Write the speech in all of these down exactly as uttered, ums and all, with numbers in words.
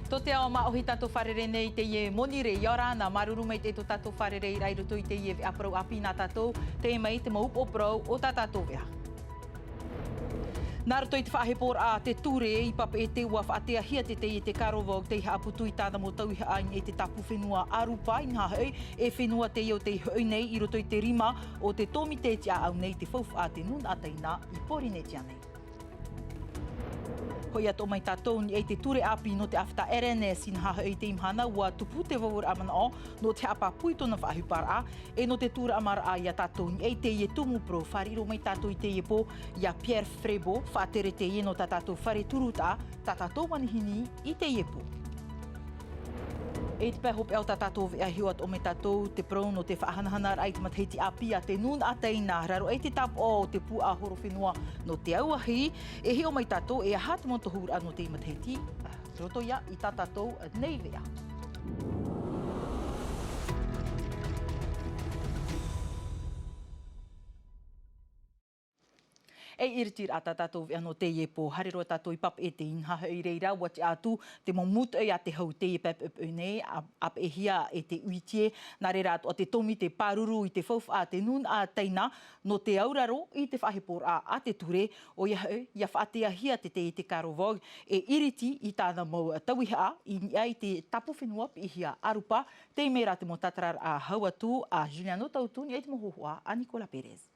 Tō te ao māʻohi tātou fārerei nei i teie monirē, ʻia ora na, māuruuru maitaʻi tō tātou fārereiraʻa i roto i teie veʻa parau ʻāpī nā tātou, teie mai te mau upoʻo parau o tā tātou veʻa. Nā roto i te faʻaheporaʻa a te ture i Papeʻete, ʻua faʻateahia te taiete Carnival tei haʻaputu i tāna mau tauihaʻa i niʻa i te tāpū fenua ʻArupa, inaha hoʻi e fenua teie ʻo tei hoʻi nei i roto i te rima o te tōmite e tiʻaʻau nei i te faufaʻa a te nūnaʻa Taina i Pōrīnetia nei. Hoʻi atoʻa mai tātou i niʻa i te ture ʻāpī nō te ʻāfata R N S, inaha hoʻi i teie mahana ʻua tupu te vauvau manaʻo nō te haʻapāpū i tōna faʻaʻohiparaʻa, e nō te tūraʻamaraʻa ia tātou i niʻa i teie tumu parau, fāriʻi roa mai tātou i teie pō ia Pierre Frébault, faʻatere teie nō tā tātou fare turutaʻa, tā tātou manihini i teie pō. E i te pae hopeʻa o tā tātou veʻa, e hiʻo atoʻa mai tātou te parau nō te faʻahanahanaraʻa i te matahiti ʻāpī a te nūnaʻa Taina, raro aʻe i te tāpaʻo o te pūʻohoro fenua nō te auahi. E hiʻo mai tātou e aha te mau tohuraʻa nō teie matahiti, roto ia i tā tātou nei veʻa. E iritiraʻa tā tātou veʻa nō teie pō, haere roa tātou i Papeʻete, inaha hoʻi i reira ʻua tiʻa atu te mau mūtoʻi a te hau i teie pae poʻipoʻi nei, ʻa, ʻāpeʻehia e te ʻUITIE, nā reira atoʻa te tōmite pāruru i te faufaʻa a te nūnaʻa Taina nō te auraro i te faʻaheporaʻa a te ture, ʻoia hoʻi, ʻia faʻateahia te taiete Carnival e iriti i tāna mau tauihaʻa i niʻa i te tāpū fenua piʻihia ʻArupa, teie mai rā te mau tātararaʻa hau atu a Juliano Tautu i niʻa i te mau hōhoʻa a Nicolas Pérez.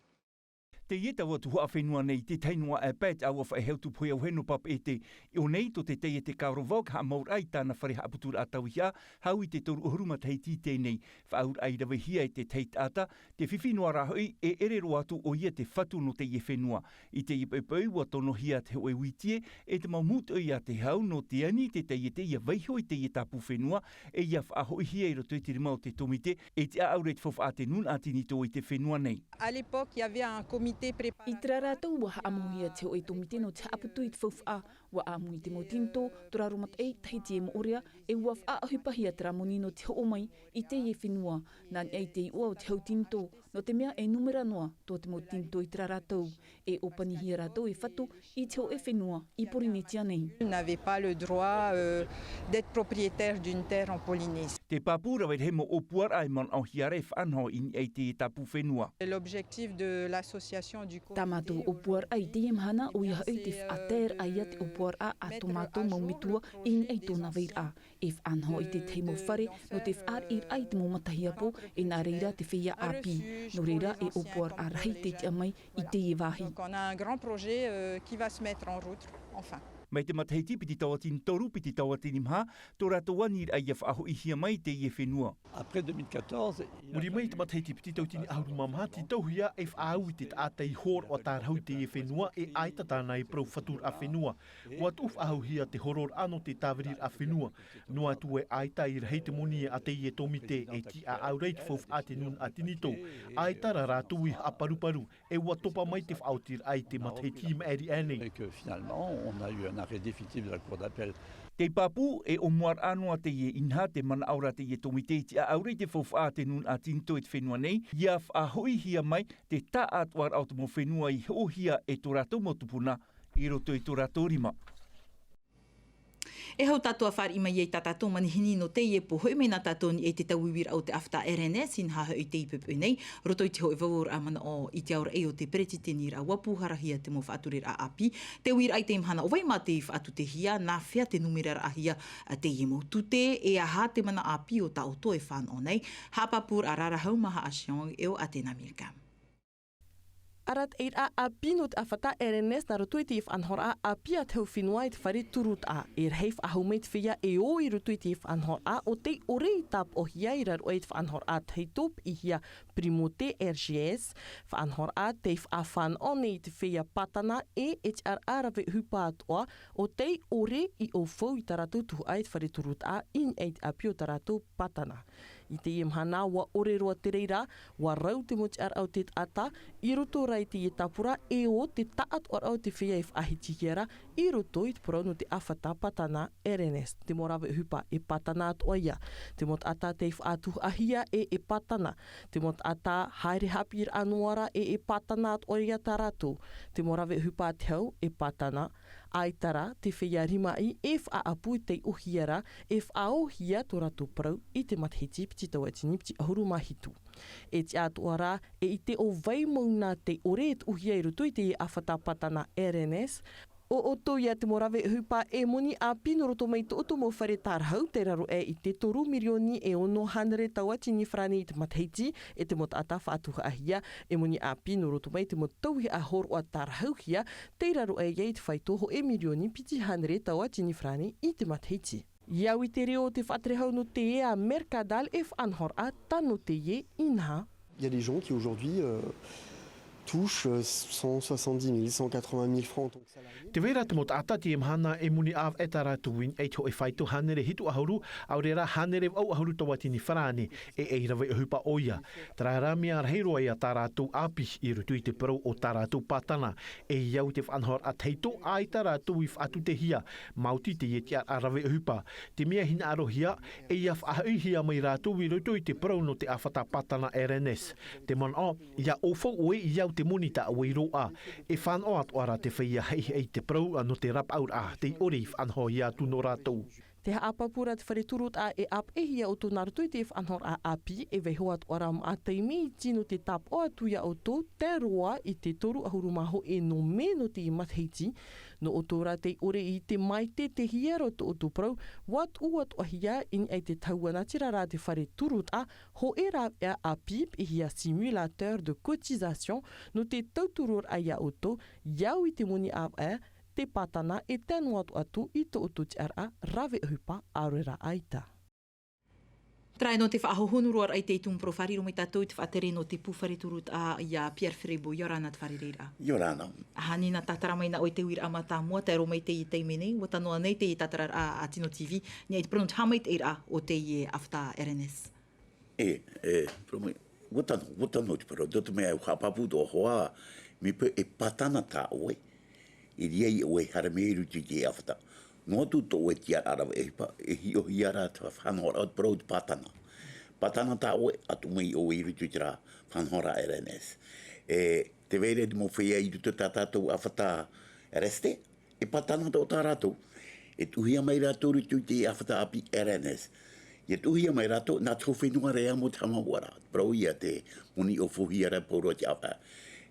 Teie tau atu haʻafenua nei i te tahi noa aʻe pae te ʻāua faʻehau tupu hia ʻohe nō Papeʻete. I ʻō nei tō te taiete Carnival ka haʻamauraʻa i tāna fare haʻaputuraʻa tauihaʻa, hau i te toru ʻahuru matahiti i teie nei. Faʻaauraʻa i ravehia e te tahi taʻata, te fifi noa rā hoʻi e ʻere roa atu ʻoia te fatu nō teie fenua. I teie poʻipoʻi ʻua tonohia te hōʻē ʻUITIE e te mau mūtoʻi a te hau nō te ani i te taiete ʻia vaiiho i teie tāpū fenua, e ʻia faʻahoʻihia i roto i te rima o te tōmite e tiʻaʻau ra i te faufaʻa a te nūnaʻa Tinitō i te fenua nei. À l'époque, il y avait un comité préparatoire. I terā rātou ʻua haʻamauhia te hōʻē tōmite nō te haʻaputu i te faufaʻa, ʻua ʻāmui te mau Tinitō, tō raro mataʻi, Tahiti e Moʻorea, e ʻua faʻaʻohipahia terā moni nō te hoʻo mai i teie fenua. Nā niʻa i te iʻoa o te hau Tinitō, nō te mea e nūmera noa tō te mau Tinitō i terā rātou, e ʻōpanihia rātou e fatu i te hōʻē fenua i Pōrīnetia nei. Ils n'avaient pas le droit, euh, d'être propriétaires d'une terre en Polynésie. Te pāpū rave rahi mau ʻōpuaraʻa e manaʻohia ra e faʻanaho i niʻa i te tāpū fenua. L'objectif de l'association du comité, tā mātou ʻōpuaraʻa i teie mahana, ʻoia hoʻi te faʻataeraʻa ia te ʻōpuaraʻa a tō mātou mau metua i niʻa i tōna vairaʻa. E faʻanaho i te tahi mau fare nō te faʻariʻiraʻa i te mau matahiapo, e nā reira te feiā ʻāpī. Nō reira e ʻōpuaraʻa rahi te tiʻa mai i teie vāhi. Donc, on a un grand projet, euh, qui va se mettre en route, enfin. Mai te matahiti piti tauatini toru, piti tauatini maha, tō rātou aniraʻa ʻia faʻahoʻihia mai i teie fenua. Après deux mille quatorze, il a fallu. Muri mai i te matahiti piti tauatini ʻahuru mā maha, tītauhia e faʻaau i te taʻata i hōroʻa tārahu i teie fenua, e ʻaita tāna e parau faturaʻa fenua. ʻUa tuʻu faʻahouhia te hororaʻa nō te tāviriraʻa fenua. Noa atu e ʻaita i rahi te moni a teie tōmite e tiʻaʻau ra i te faufaʻa a te nūnaʻa Tinitō. ʻAita rā rātou i haʻaparuparu, e ʻua topa mai te faʻaotiraʻa i te matahiti i maʻiri aʻe nei. Et que finalement, on a eu un arrêt définitif de la Cour d'appel. Tei pāpū, e ʻōmuaraʻa noa teie, inaha te manaʻo ra teie tōmite i tiʻaʻau ra i te faufaʻa a te nūnaʻa Tinitō i te fenua nei, ʻia faʻahoʻihia mai te tāʻātoʻaraʻa o te mau fenua i hoʻohia e tō rātou mau tupuna i roto i tō rātou rima. E hau tātou ā fāriʻi mai ai i tā tātou manihini nō teie pō, hoʻi mai na tātou i niʻa i te tauiuiraʻa o te ʻāfata R N S, inaha hoʻi i teie poʻipoʻi nei, roto i te hōʻē vauvauraʻa manaʻo i te aoraʻi o te peretiteniraʻa, ʻua pūharahia te mau faʻatureraʻa ʻāpī. Te uiraʻa i teie mahana, ʻo vai mā tei faʻatutehia, nā hea te nūmeraraʻahia a teie mau tute, e aha te mana ʻāpī o tā ʻoutou e fānaʻo nei. Haʻapāpūraʻa rarahau mā Haʻa Cheong e ʻo Atena Milcam. Arataʻiraʻa ʻāpī nō te ʻāfata R N S nā roto i te faʻanahoraʻa ʻāpī a te hau fenua e te fare turutaʻa. E rahi faʻahou mai te feiā e ō i roto i te faʻanahoraʻa, ʻo tei ʻore i tāpaʻohia i raro aʻe i te faʻanahoraʻa tahito piʻihia Primo T R G S. Faʻanahoraʻa tei faʻafānaʻo nei i te feiā Patana e e tiʻaraʻa rave ʻohipa atoʻa, ʻo tei ʻore i ʻaufau i tā rātou tuhaʻa i te fare turutaʻa i niʻa i te ʻāpī o tā rātou Patana. I teie mahana, ʻua ʻore roa te reira, ʻua rau te mau tiʻaraʻa o te taʻata, I roto rā i teie tāpura e ō te taʻatoʻaraʻa o te feiā e faʻahitihia ra i roto i te parau nō te ʻāfata pātana R N S. Te mau rave ʻohipa e pātana atoʻa ia, te mau taʻata tei faʻatuhaʻahia e e pātana, te mau taʻata haere haʻapiʻiraʻa noa ra e e pātana atoʻa ia tā rātou, te mau rave ʻohipa a te hau e pātana, ʻaita rā te feiā rimaʻi e faʻaʻapu i taiʻohia ra e faʻaōhia tō rātou parau i te matahiti piti tauatini piti ʻahuru mā hitu. E tiʻa atoʻa ra e ʻite ʻo vai mau nā tei ʻore e tuʻuhia i roto i teie ʻāfata pātana R N S. ʻO ʻoutou ia te mau rave ʻohipa e moni ʻāpī nō roto mai tō ʻoutou mau fare tārahu tei raro aʻe i te toru mirioni e ono hānere tauatini farāni i te matahiti, e te mau taʻata faʻatuhaʻahia e moni ʻāpī nō roto mai te mau tauihaʻa hōroʻa tārahuhia tei raro aʻe ia i te faito hōʻē mirioni piti hānere tauatini farāni i te matahiti. I au i te reo o te faʻaterehau nō teie a Mercadal e faʻanahoraʻa tano teie inaha. Il y a des gens qui aujourd'hui euh, touchent euh, cent soixante-dix mille, cent quatre-vingt mille francs en tant que salarié. Te vai ra te mau taʻata teie mahana e moni ʻāvaʻe tā rātou i niʻa i te hōʻē faito hānere hitu ʻahuru, ʻaore rā hānere vaʻu ʻahuru tauatini farāni, e ei rave ʻohipa ʻoia. Terā rā mea rahi roa ia tā rātou ʻāpī i roto i te parau o tā rātou pātana. E i au i te faʻanahoraʻa tahito, ʻaita rātou i faʻatutehia, maoti teie tiʻaraʻa rave ʻohipa. Te mea hinaʻarohia, e ia faʻahoʻihia mai rātou i roto i te parau nō te ʻāfata pātana R N S. Te manaʻo, ia ʻaufau ʻoe i au te moni tā ʻoe i roaʻa. E fānaʻo atoʻa ra te feiā haʻihaʻi i te parau nō te rapaʻauraʻa tei ʻore i faʻanahohia atu nō rātou. Te haʻapāpū ra te fare turutaʻa e ʻāpeʻehia ʻoutou nā roto i te faʻanahoraʻa ʻāpī, e vaiiho atoʻa ra maʻa taime iti nō te tāpaʻo atu ia ʻoutou, tae roa i te toru ʻahuru mā hōʻē nō mē nō teie matahiti. Nō ʻoutou rā tei ʻore i te maitaʻihia roa tō ʻoutou parau, ʻua tuʻu atoʻahia i niʻa i te tahua natirara a te fare turutaʻa, hōʻē rāveʻa ʻāpī, piʻihia simulateur de cotisation, nō te tauturuaraʻa ia ʻoutou, i au i te moni ʻāvaʻe, te pātana e tae noa atu atu i tō ʻoutou tiʻaraʻa rave ʻohipa ʻaore rā ʻaita. Terā ïa nō te faʻahohonu roa raʻa i te tumu parau, fārerei mai tātou i te faʻatere nō te pū fare turutaʻa ia Pierre Frébault, ʻia ora na te fārereiraʻa. ʻIa ora na. Hanina tātara mai na ʻoe i te uiraʻa mātāmua, tae roa mai i teie taime nei, ʻua tano ānei teie tātararaʻa a Tino T V, i niʻa i te parau nō te haʻamaitaʻiraʻa o teie ʻāfata R N S. E, e, parau mai, ʻua tano, ʻua tano te parau, nō te mea ʻua haʻapāpū tō hoa, mai pē e pātana tā ʻoe, i reira ʻoe e haere mai i roto i te ʻāfata. Noa atu tō ʻoe tiʻaraʻa rave ʻohipa, e hiʻohia ra te faʻanahoraʻa o te parau o te pātana. Pātana tā ʻoe, atu mai ʻoe i roto i terā faʻanahoraʻa R N S. E, tē vai ra te mau feiā i roto i tā tātou ʻāfata R S T, e pātana atoʻa tā rātou. E tuʻuhia mai rātou i roto i te ʻāfata ʻāpī R N S. ʻIa tuʻuhia mai rātou, nā te hau fenua ra ʻia mau te haʻamāuʻaraʻa. Parau ïa te moni ʻōfaʻuhia ra pauroa te ʻāvaʻe.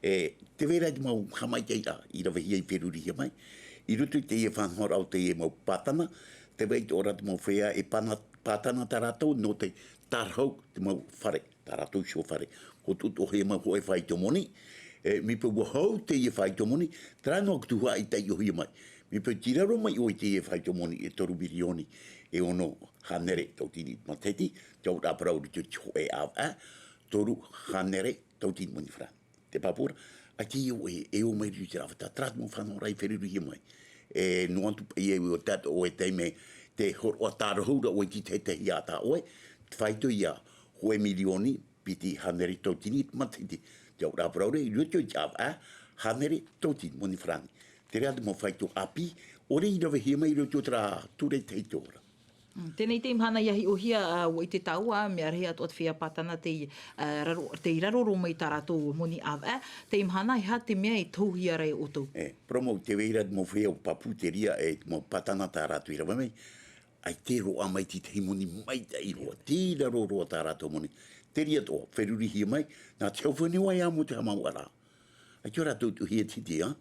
E, tē vai ra te mau haʻamaitaʻiraʻa i ravehia, i ferurihia mai. I roto i teie faʻanahoraʻa o teie mau pātana, tē vai atoʻa ra te mau feiā e pāna-, pātana tā rātou nō te tārahu te mau fare, tā rātou iho fare. ʻUa tuʻutuʻuhia mai hōʻē faito moni, e, mai pē ʻua hau teie faito moni, terā noa atu hoʻi i taiʻohia mai. Mai pē tei raro mai ʻoe i teie faito moni e toru mirioni e ono hānere tauatini matahiti, te auraʻa parau i roto i te hōʻē ʻāvaʻe, toru hānere tauatini moni farāni. Te pāpū ra, ʻaita ʻoe e ō mai i roto i terā ʻāfata, terā te mau faʻanahoraʻa i ferurihia mai. E noa atu paʻi e ʻua tae atoʻa ʻoe i te taime, te hōroʻa tārahu ra ʻoe i te tahi atu ʻoe, te faito ïa hōʻē mirioni piti hānere tauatini matahiti. Te auraʻa parau ra, i roto i te ʻāvaʻe, hānere tauatini moni farāni. Terā te mau faito ʻāpī, ʻore i ravehia mai i roto i terā ture tahito ra. Mm, teie nei mahana ʻia hiʻohia, ā, ʻua ʻite tāua, mea rahi atoʻa te feiā pātana tei, ā, raro, tei raro roa mai tā rātou moni ʻāvaʻe, teie mahana e aha te mea e tohuhia ra e ʻoutou? E, parau mau, tē vai ra te mau feiā ʻua pāpū te reira, e te mau pātana tā rātou i rave mai, ʻaita e roaʻa mai te tahi moni maitaʻi roa, tei raro roa tā rātou moni. Te reira atoʻa, ferurihia mai, nā te hau fenua ïa mau te haʻamāuʻaraʻa. ʻAita rātou tuʻuhia te hiti, ā?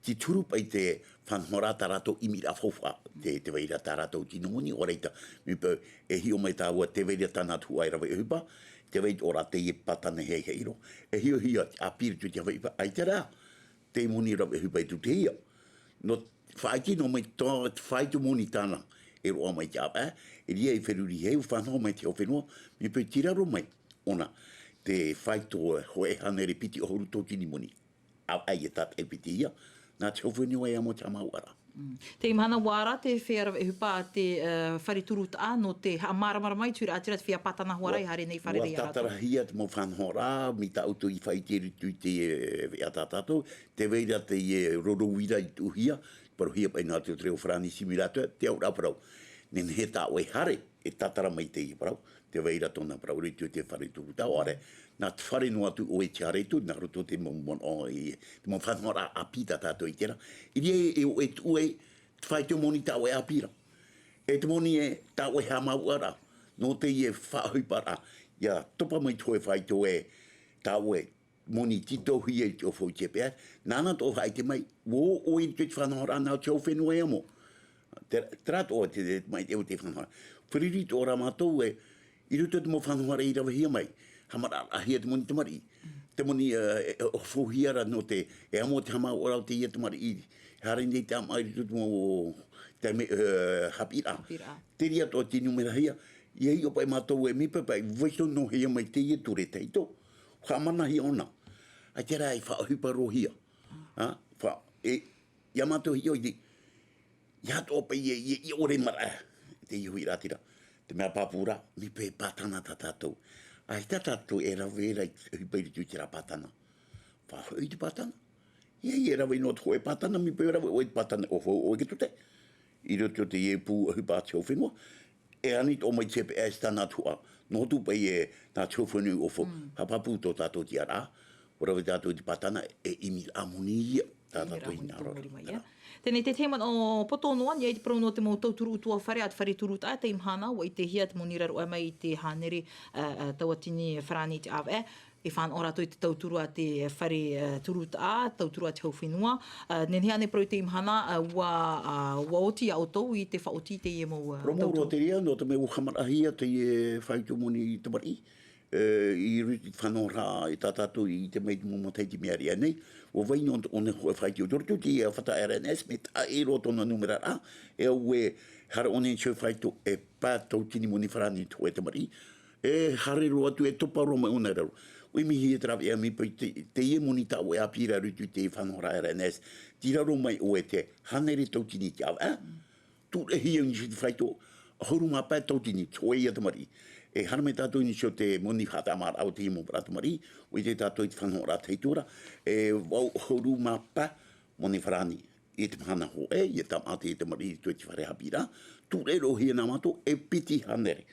Te turu paʻi te faʻanahoraʻa tā rātou ʻimiraʻa faufaʻa, tē, tē vai ra tā rātou tino moni, ʻaore rā, mai pē, e hiʻo mai tāua tē vai ra tāna tuhaʻa e rave ʻohipa, tē vai atoʻa ra teie pātana e haʻihaʻi roa. E hiʻohia te ʻāpī i roto i te ʻāvaʻe, ʻaita rā, te moni rave ʻohipa e tūtehia. Nō, faʻaʻite noa mai tō, te faito moni tāna e roaʻa mai i te ʻāvaʻe, e reira e ferurihia, ʻua faʻanaho mai te hau fenua, mai pē tei raro mai ʻōna, te faito hōʻē hānere piti ʻahuru tauatini moni. ʻAvaʻe ïa tātaʻi piti ïa, nā te hau fenua ïa mau te haʻamāuʻaraʻa. Teie mahana ua ara te feiā rave ʻohipa a te fare turutaʻa nō te haʻamāramarama i te huiraʻatira te feiā pātana hoʻi ra i haere nei fare rei a rātou. Tātarahia te mau faʻanahoraʻa mai tā ʻoutou i faʻaite i roto i te veʻa tā tātou. Te vai ra teie roro uira i tuʻuhia, parauhia paʻi nā te ʻoire o farāni simulator te auraʻa parau. Nehenehe tā ʻoe haere e tātara mai teie parau, te vai ra tōna parau i roto i te fare turutaʻa ʻoia. Nā te fare noa atu ʻoe te haere atu nā roto te mau manaʻo i te mau faʻanahoraʻa ʻāpī tā tātou i terā. I reira e ʻoe tuʻu e te faito moni tā ʻoe ʻāpī ra, e te moni e tā ʻoe haʻamāuʻaraʻa nō teie faʻaʻohiparaʻa. Ia topa mai te hōʻē faito e tā ʻoe moni tītauhia i te ʻōfau i te peʻa. Nāna tō faʻaite mai ua ʻoʻe i te faʻanahoraʻa nā te hau fenua e amo. Terā tō te mai te ʻoe te faʻanahoraʻa. Fāriʻi tō rā mātou e i roto i te mau faʻanahoraʻa i ravehia mai, haʻamaraʻaraʻahia te moni tamariʻi, te moni e ʻōfauhia ra nō te e amo te haʻamāuʻaraʻa o teie tamariʻi e haere nei te ʻāmaʻa i roto i te mau taime haʻapiʻiraʻa. Te reira tō te numerahia. Ia hiʻo paʻi mātou e mipa paʻi vai tō nohea mai teie ture tahito, haʻamanahia ʻōna. ʻAita rā e faʻaʻohipa roa hia. Ia mātou hiʻo i te ia toʻa paʻi ia ʻore maraʻa teie huiraʻatira. Te mea pāpū rā mipa e pātana tā tātou. ʻAita tā tātou e rave ra i te ʻohipa i roto i terā pātana. Faʻahoʻi i te pātana. Ia e rave noa te hōʻē pātana mipa e rave ʻoe i te pātana ʻōfau ʻoe ke tute i roto i teie pū ʻohipa a te hau fenua. E ani tō mai te peʻa e tāna tuhaʻa nō tū paʻi e nā te hau fenua ʻōfau. Haʻapāpū tō tātou tiʻaraʻa ua rave tātou i te pātana e ʻimiraʻa moni ia. Tāna tohi nā roto mai ia. Tēnei te tahi manaʻo poto noa nei ai te parau nō te mau tauturu utuafare a te fare turutaʻa. Teie mahana ua ʻitehia te mau niraroʻa mai i te hānere tauatini farāni i te ʻāvaʻe. E fānaʻo rātou i te tauturu a te fare turutaʻa, tauturu a te hau fenua. Nehenehe ānei parau i teie mahana ua oti iā ʻoutou i te faʻaoti i teie mau tauturu? Roa te reira nō te mea ua haʻamaraʻahia teie faito moni tamariʻi i roto i te faʻanahoraʻa e tā tātou i te mai te mau matahiti mea riʻa nei. Ua vai noa te ʻōna hōʻē faito i roto i te ʻāfata rns mai taʻi roa tōna numeraraʻa. E au e haere ʻōna i te hōʻē faito e pae tautini moni farāni te hōʻē tamariʻi. E haere roa atu e topa roa mai ʻōna i raro. Ua ʻimihia te rāveʻa mai paʻi teie moni tā ʻoe ʻāpī ra i roto i te faʻanahoraʻa rns. Tei raro mai ʻoe te hānere tautini i te ʻāvaʻe. Tūreʻahia i niʻa i te faito ʻahuru mā pae tautini te hōʻē ia tamariʻi. E haere mai tātou i niʻa i te moni haʻatāmāraʻa o teie mau parau tamariʻi. Ua ʻite tātou i te faʻanahoraʻa tahito ra e vaʻu ʻahuru mā pae moni farāni. I te mahana hōʻē ia tāmata i te tamariʻi i te fare haʻapiʻiraʻa. Tūreʻahia nā mātou e piti hānere.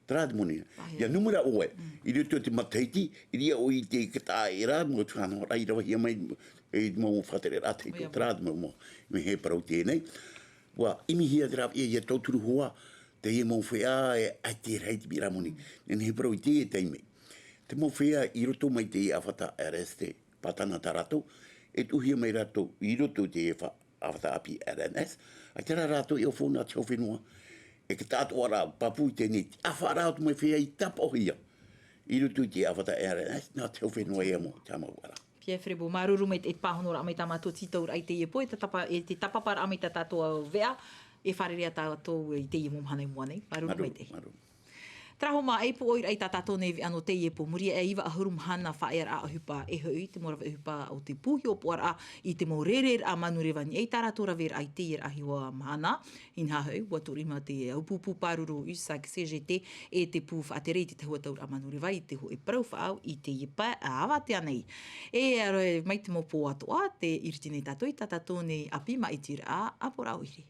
Terā te moni ia numera ʻoe i roto i te matahiti i reira ʻoe i te kataʻaʻe ra nō te faʻanahoraʻa i ravehia mai i te mau faʻatereraʻa tahito. Terā te mau mea e parau teie nei. Ua ʻimihia te rāveʻa ia tauturu hoʻi teie mau feiā e ʻaita e rahi te piʻiraʻa moni. Nehenehe parau i teie taime te mau feiā i roto mai teie ʻāfata rst pātana tā rātou e tuʻuhia mai rātou i roto i teie ʻāfata ʻāpī rns. ʻAita rā rātou e ʻōfau nā te hau fenua. E kataʻatoʻaraʻa pāpū i teie nei te ʻāfaʻaraʻa o te mau feiā i tāpaʻohia i roto i te ʻāfata rns nā te hau fenua e amo te haʻamāuʻaraʻa. Pierre Frébault, māuruuru maitaʻi i te pāhonoraʻa mai tā mātou tītauraʻa i teie pō, e te tāpaparaʻa mai tā tātou veʻa e fārerei ia tātou i teie mau mahana i mua nei. Māuruuru maitaʻi. Terā hoʻi mā ʻaipu ʻoiraʻa i tā tātou nei veʻa nō teie pō. Muri iho e iva ʻahuru mahana faʻaearaʻa ʻohipa e hoʻi te mau rave ʻohipa o te pū hiʻopoʻaraʻa i te mau rereraʻa manureva nei tā rātou raveraʻa i teie ra hiʻo mahana. Inaha hoʻi ua tuʻu rima te ʻaupūpū pāruru usac cgt e te pū faʻatere i te tahuatauraʻa manureva i te hoʻi parau faʻaau i teie pae avatea nei. E aro mai te mau pō atoʻa te iriti nei tātou i tā tātou nei ʻāpī māʻitiraʻa ʻāpoʻoraʻa ʻoire.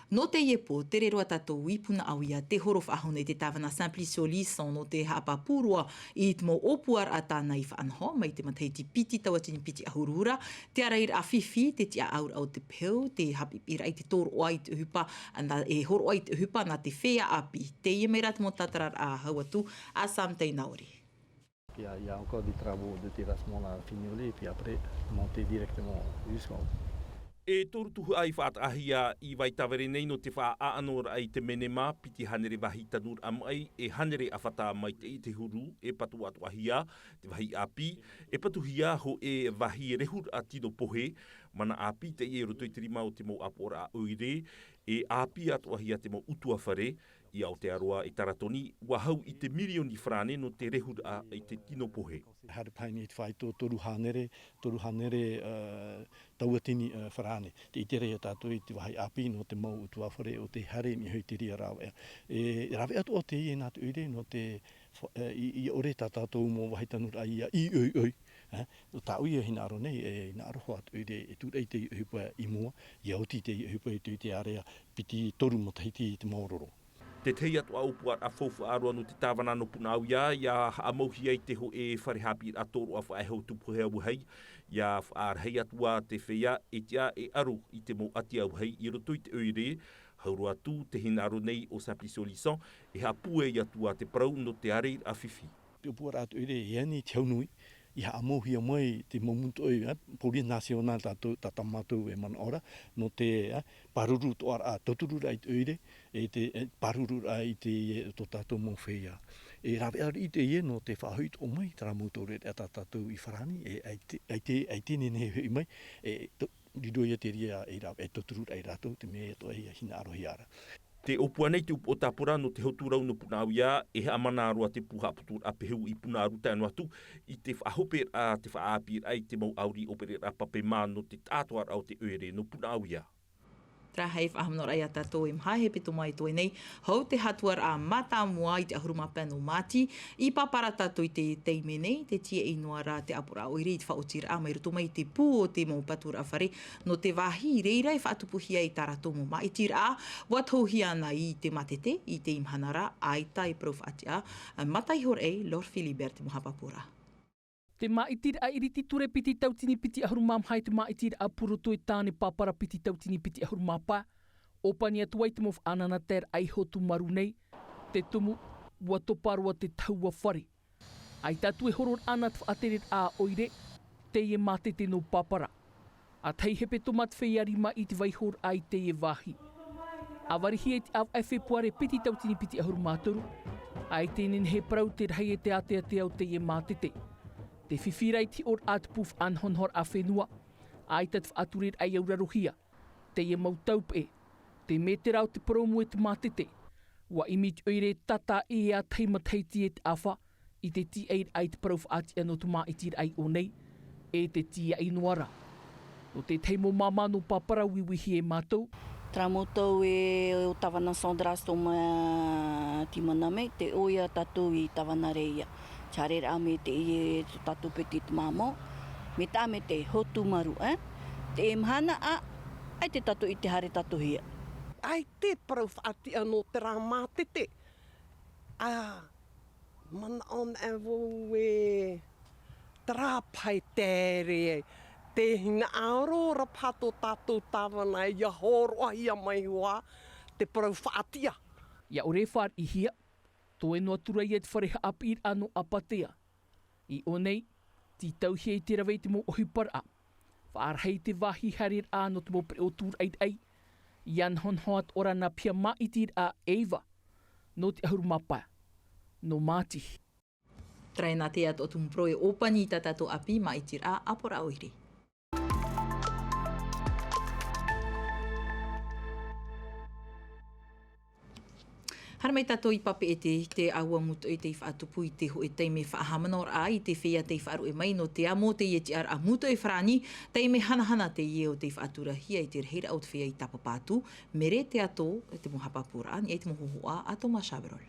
Nō teie pō tere roa tātou i punaʻauia te horo faʻahou nei te tāvana simplicio lison nō te haʻapāpū roa i te mau ʻōpuaraʻa tāna i faʻanaho mai te matahiti piti tauatini piti ʻahuru ra. Te arairaʻa fifi te tiʻaʻauraʻa o te peu te haʻapiʻiraʻa i te tōroʻa i te ʻohipa e horoʻa i te ʻohipa nā te feiā ʻāpī. Teie mai rā te mau tātararaʻa hau atu a sam tainaori. Il y a, il y a encore des travaux de terrassement là à Fignolé, et puis après, monter directement jusqu'en haut. E toru tuhaʻa i faʻataʻahia i Vaitavere nei nō te faʻaʻanoraʻa i te menema piti hānere vāhi tanuraʻa maʻi e hānere ʻāfata maitaʻi te huru e patu atoʻahia te vāhi ʻāpī e patuhia hōʻē vāhi rehuraʻa tino pohe. Mana ʻāpī teie i roto i te rima o te mau ʻāpoʻoraʻa ʻoire e ʻāpī atoʻahia te mau utuafare. I Aotearoa e taratoni, ua hau i te mirioni farāne nō te rehuraʻa i te tino pohe. Haere paha nei te faito toru hānere, toru hānere, ā, tauatini, ā, farāne. Tē ʻite ra ia tātou i te vāhi ʻāpī nō te mau ʻutuāfare o te haere i niʻa i te reira rāveʻa. E, e rāveʻa atoʻa teie nā te ʻoire nō te fa-, ā, i, i ʻore tā tātou mau vāhi tanuraʻa ia ʻoiʻoi, ā, nō tāʻu ia hinaʻaro nei, e hinaʻaro hoʻi te ʻoire e tūraʻi teie ʻohipa i mua, ʻia oti teie ʻohipa i te, i te ārea piti toru matahiti i te maororo. Te tahi atu ā ʻōpuaraʻa faufaʻa roa nō te tāvana nō Punaʻauia, ʻia haʻamauhia i te hōʻē fare haʻapiʻiraʻa tōroʻa faʻaʻeho tupu hea vahai, ʻia faʻarahi atu ā te feiā e tiʻa e ʻaro i te mau ʻati auahi i roto i te ʻoire, hau roa atu te hinaʻaro nei o Simplicio Lisson, e haʻapūai atu ā te parau nō te ʻāreiraʻa fifi. Te ʻōpuaraʻa te ʻoire, e ani te hau nui, ʻia haʻamauhia mai te mau mūtoʻi, ā, Police Nationale tā tō, tā, tā mātou e manaʻo ra, nō te, ā, pāruru atoʻa ra, tautururaʻa i te ʻoire, e te, e, pārururaʻa i te, e, tō tātou mau feiā. E rāveʻa riʻi teie nō te faʻahoʻi atoʻa mai, terā mau taureʻareʻa tā tātou i farāni, e, ʻaita, ʻaita, ʻaita e nehenehe e hoʻi mai, e, tō, riro ia te reira e rāveʻa, e tautururaʻa ia rātou, te mea atoʻa ia hinaʻarohia ra. Tē ʻōpua nei te upoʻo tāpura nō te hotu rau nō Punaʻauia, e haʻamana roa te pū haʻaputuraʻa pehu i Punaʻaru tae noa atu i te faʻahoperaʻa, te faʻaʻāpīraʻa i te mau ʻauri ʻōperaraʻa pape mā nō te taʻatoʻaraʻa o te ʻoire nō Punaʻauia. Terā hei faʻahamanoraʻa ia tātou e maha hepetoma i toe nei, hou te hatuaraʻa mātāmua i te ʻahuru mā pae nō Māti, i pāpara tātou i te taime nei, te tiaʻi noa ra te ʻāpoʻoraʻa ʻoire i te faʻaotiraʻa mai roto mai i te pū o te mau paturaʻa fare, nō te vāhi i reira e faʻatupuhia i tā rātou mau māʻitiraʻa, ʻua tohuhia ana i te mātete, i teie mahana ra, ʻaita e parau faʻatiʻa, mata iho ra ē, Lord Philibert te mau haʻapāpūraʻa. Te māʻitiraʻa ʻiriti ture piti tautini piti ʻahuru mā maha i te māʻitiraʻa pū roto e tāne pāpara piti tautini piti ʻahuru mā pae. ʻŌpani atu ai te mau faʻanahoraʻa i Hotumaru nei. Te tumu, ʻua topa roa te tahua fare. ʻAita atu e hororaʻa nā te faʻatereraʻa ʻoire, teie mātete nō pāpara. ʻA tahi hepetoma te feiā rima i te vaihoraʻa i teie vāhi. ʻA varihia i te ʻāvaʻe Fepuare piti tautini piti ʻahuru mā toru, ʻaita e nehenehe e parau te rahi e te āteatea o teie mātete. Te fifi ra i te hiʻoraʻa a te pū faʻanahonahoraʻa fenua, ʻaita te faʻatureraʻa i aurarohia, teie mau taupeʻe, te mētera o te purōmu e te mātete, ʻua ʻimi te ʻoire e tātaʻi e ā tahi matahiti e te ʻāfa, i te tiaʻiraʻa i te parau faʻatiʻa nō te māʻitiraʻa i ʻō nei, e te tiaʻi noa ra. Nō te tahi mau māmā nō pāpara uiuihi e mātou. Terā mau tau e ʻo Tāvana Sandra Soma Timaname, tē ʻō ia tātou i Tāvana Reia. Te haereraʻa mai teie tō tātou piti te māmā. Mai tā mai te Hotumaru, ē? Te mahana ā, ʻaita tātou i te haere tātou hia. ʻAita e parau faʻatiʻa nō terā mātete. ʻA, manaʻo naʻe vau e terā pae tere ai. Te hinaʻaro ra paha tō tātou tāvana ʻia hōroʻahia mai hoʻi te parau faʻatiʻa. ʻIa ʻore e fāriʻihia, toe noa atu ra ia te fare haʻapiʻiraʻa nō Apatea. I ʻō nei, tītauhia i te rave i te mau ʻohiparaʻa. Faʻarahi i te vāhi haereraʻa nō te mau pereʻoʻo tūraʻiraʻa. ʻIa nahonaho atoʻa ra nā piha māʻitiraʻa e iva, nō te ʻahuru mā pae, nō Māti. Terā ïa nā te atoʻa tumu parau e ʻōpani i tā tātou ʻāpī māʻitiraʻa ʻāpoʻoraʻa ʻoire. Haere mai tātou i Papeʻete, te ʻāua mūtoʻi tei faʻatupu i te hōʻē taime faʻahaʻamanaʻoraʻa i te feiā tei faʻaruʻe mai nō te amo o teie tiʻaraʻa mūtoʻi farāni, taime hanahana teie ʻo tei faʻaturahia i te rahiraʻa o te feiā i tāpapa atu, Mere Teato, te mau haʻapāpūraʻa, i niʻa i te mau hōhoʻa a Thomas Chabrol.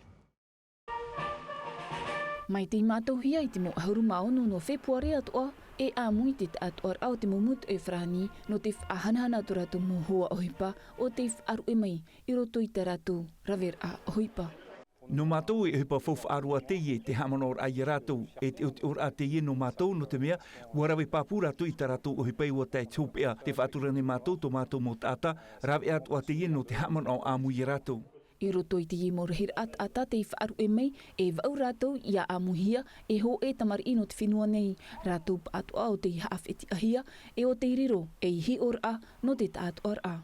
Mai tei mātauhia i te mau ʻahuru mā ono nō Fepuare atoʻa, e ʻāmui te taʻatoʻaraʻa o te mau mūtoʻi farāni nō te faʻahanahana tō rātou mau hoa ʻohipa ʻo tei faʻaruʻe mai i roto i tā rātou raveraʻa ʻohipa. Nō mātou e ʻohipa faufaʻa roa teie, te haʻamanaʻoraʻa ia rātou, e te ʻotiʻoraʻa teie nō mātou, nō te mea, ʻua rave pāpū rātou i tā rātou ʻohipa e ʻua tae te hopeʻa, tē faʻatura nei mātou tō mātou mau taʻata, rāveʻa atoʻa teie nō te haʻamanaʻo ʻāmui ia rātou. I roto i teie mau rahiraʻa taʻata tei faʻaruʻe mai, e vaʻu rātou ʻia ʻāmuihia e hōʻē tamariʻi nō te fenua nei, rātou pāʻatoʻa ʻo tei haʻafetiʻahia, e ʻo tei riro ei hiʻoraʻa nō te taʻatoʻaraʻa.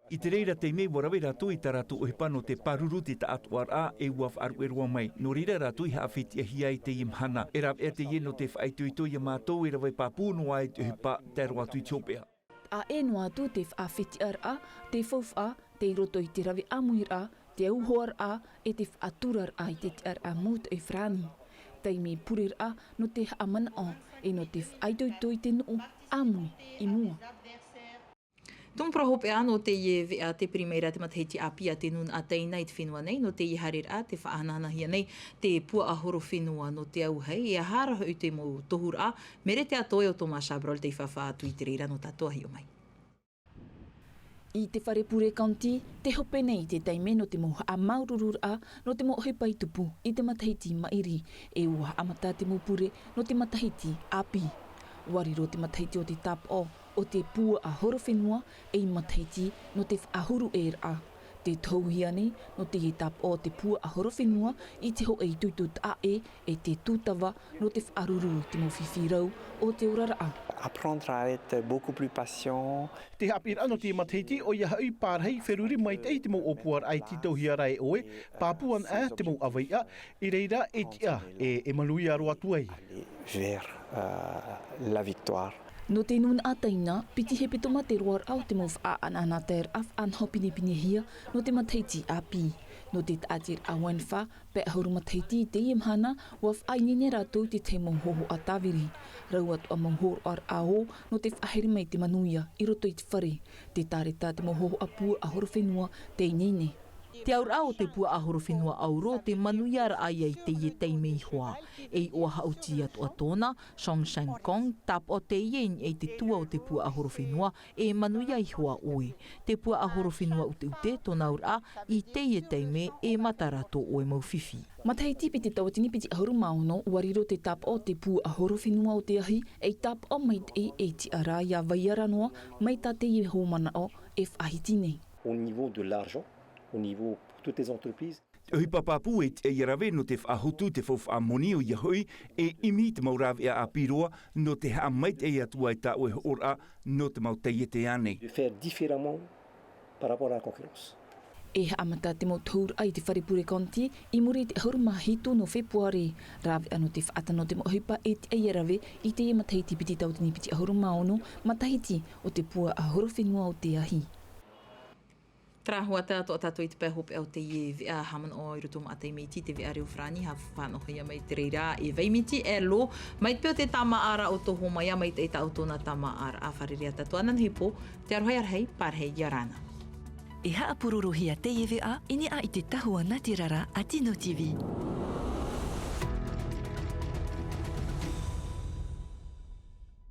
I te reira taime ʻua rave rātou i tā rātou ʻohipa nō te pāruru te taʻatoʻaraʻa, e ʻua faʻaruʻe roa mai. Nō reira rātou i haʻafetiʻahia i teie mahana. E rāveʻa teie nō te faʻaitoito ia mātou e rave pāpū noa i te ʻohipa, tae roa atu i te hopeʻa. ʻA ʻē noa atu te faʻafetiʻaraʻa, te faufaʻa, tei roto i te rave ʻāmuiraʻa, Te auhoaraʻa e te faʻaturaraʻa i te tiʻaraʻa mau taʻi farāni. Taime pureraʻa nō te haʻamanaʻo e nō te faʻaitoito i te nuʻu ʻāmui i mua. Tumu parau hopeʻa nō teie veʻa te piri mai ra te matahiti ʻāpī a te nūnaʻa taina i te fenua nei nō teie haereraʻa te faʻahanahanahia nei te puaʻahorofenua nō te auahi e aha ra hoʻi te mau tohuraʻa. Merete atoʻa e o Thomas Chabrol tei faʻafaʻa atu i te reira nō tātou a hiʻo mai. I te fare pure county te hope nei i te taime nō te mau haʻamāuruururaʻa nō te mau ʻohipa i tupu i te matahiti maʻiri. E ua haʻamata te mau pure nō te matahiti ʻāpī. Ua riro te matahiti o te tāpaʻo o te puaʻahorofenua ei matahiti nō te faʻahuru ʻē raʻa. Te tohuhia nei nō teie tāpaʻo o te puaʻahorofenua i te hoʻe itoito taʻa ʻē e te tūtava nō te faʻaruru i te mau fifi rau o te oraraʻa. Apprendre à être beaucoup plus patient. Te haʻapiʻiraʻa nō te matahiti ʻoia hoʻi pārahi feruri maitaʻi te mau ʻōpuaraʻa i tītauhia ra e ʻoe. Pāpū anaʻe te mau ʻāvaʻe i reira e tiʻa e e manuia roa atu ai. Vers la victoire. Nō te nūnaʻa taina piti hepetoma te roaraʻa o te mau faʻaʻanaʻanataeraʻa faʻanaho pinepinehia nō te matahiti ʻāpī. Nō te taʻatiraʻa wenfa pe ʻahuru matahiti i teie mahana ua faʻaineine rātou i te tahi mau hohoʻa tāviri. Rau atu ā mau hōroʻaraʻa ō nō te faʻahaere mai te manuia i roto i te fare. Te tāreta te mau hohoʻa puaʻahorofenua tei ineine. Te auraʻa o te puaʻahorofenua ʻauro te manuiaraʻa ia i teie taime ihoa. Ei ʻoaʻoa haʻuti atoʻa tōna, Song Shang Kong, tāpaʻo teie i niʻa i te tua o te puaʻahorofenua e manuia ihoa ʻoe. Te puaʻahorofenua ʻuteʻute tōna auraʻa i teie taime e mata rā tō ʻoe mau fifi. Matahiti piti tauatini piti ʻahuru mā ono ua riro te tāpaʻo o te puaʻahorofenua o te ahi ei tāpaʻo maitaʻi ei tiʻaraʻa ia vaiara noa mai tā teie hōmanaʻo e faʻahiti nei. Au niveau de l'argent, au niveau pour toutes les entreprises. Te ʻohipa pāpū e tiʻa ia rave nō te faʻahotu te faufaʻa moni ʻoia hoʻi e ʻimi i te mau rāveʻa ʻāpī roa nō te haʻamaitaʻi atu ai tā ʻoe hoʻoraʻa nō te mau taiete ānei. De faire différemment par rapport à la concurrence. E haʻamata te mau tohuraʻa i te fare pure county i muri i te ʻahuru mā hitu nō fepuare. Rāveʻa nō te faʻatano o te mau ʻohipa e tiʻa ia rave i teie matahiti piti tauatini piti ʻahuru mā ono matahiti o te puaʻahorofenua o te ahi. Tarahuata atoʻa tātou i te pae hopeʻa o teie veʻa haʻamanaʻo i roto maʻa taime iti te veʻa reo farāni ha faʻanohoia mai te reira e vaimiti e lo mai te peu o te tāmāʻaraʻa o toho mai ia maitaʻi tāʻu tōna tāmāʻaraʻa fārerei ā tātou ananahi pō. Te aroha ia rahi pārahi ia rāna. E haʻapurorohia teie veʻa i niʻa i te tahua nā te rara a tino tv.